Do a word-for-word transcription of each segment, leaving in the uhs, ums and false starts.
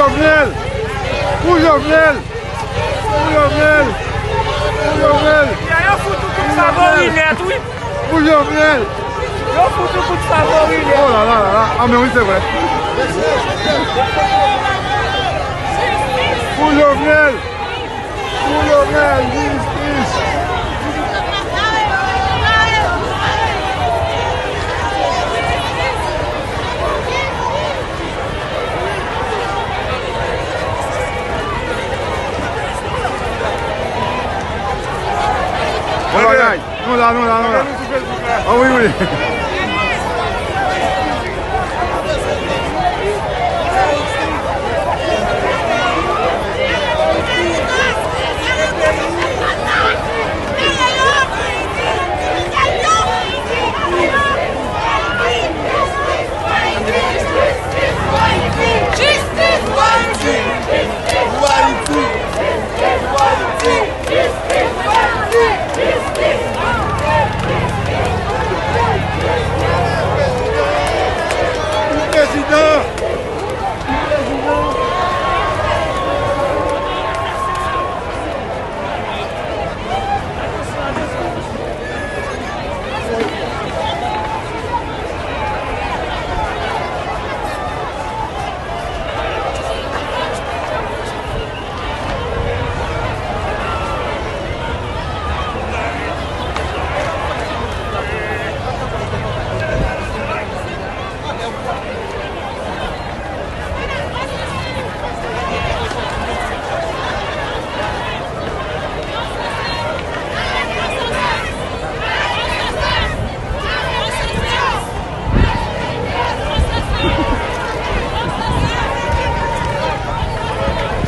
Jovenel! Pou Jovenel! Pou Jovenel! Pou Jovenel! Yo fout ou tout favori nèt, wi. Pou Jovenel! Yo fout ou tout favori nèt. Oh la la la la! Ah, men wi, se vre. Pou Jovenel! Pou Jovenel, jistis! Bon bagay. Nou la, nou la, nou la. Ah wi, wi. Prezidan!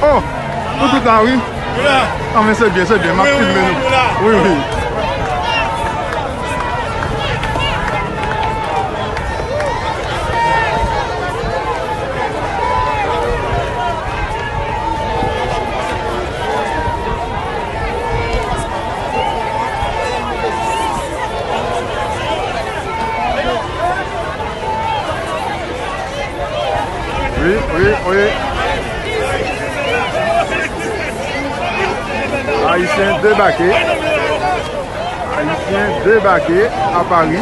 Oh! Nou tout la, wi. Ah, men se byen, se byen. M ap filme nou. Wi, wi. Wi, wi, wi. Ayisyen debake. Ayisyen debake a Pari.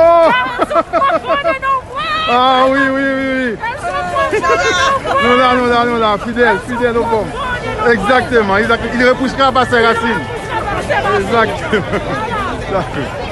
Oh! Ah wi, wi, wi, wi. Nou la, nou la, nou la. Fidèl, fidèl o fòm. Egzakteman, egzakteman. Il repoussera par ses racines. Egzakteman. Dakò.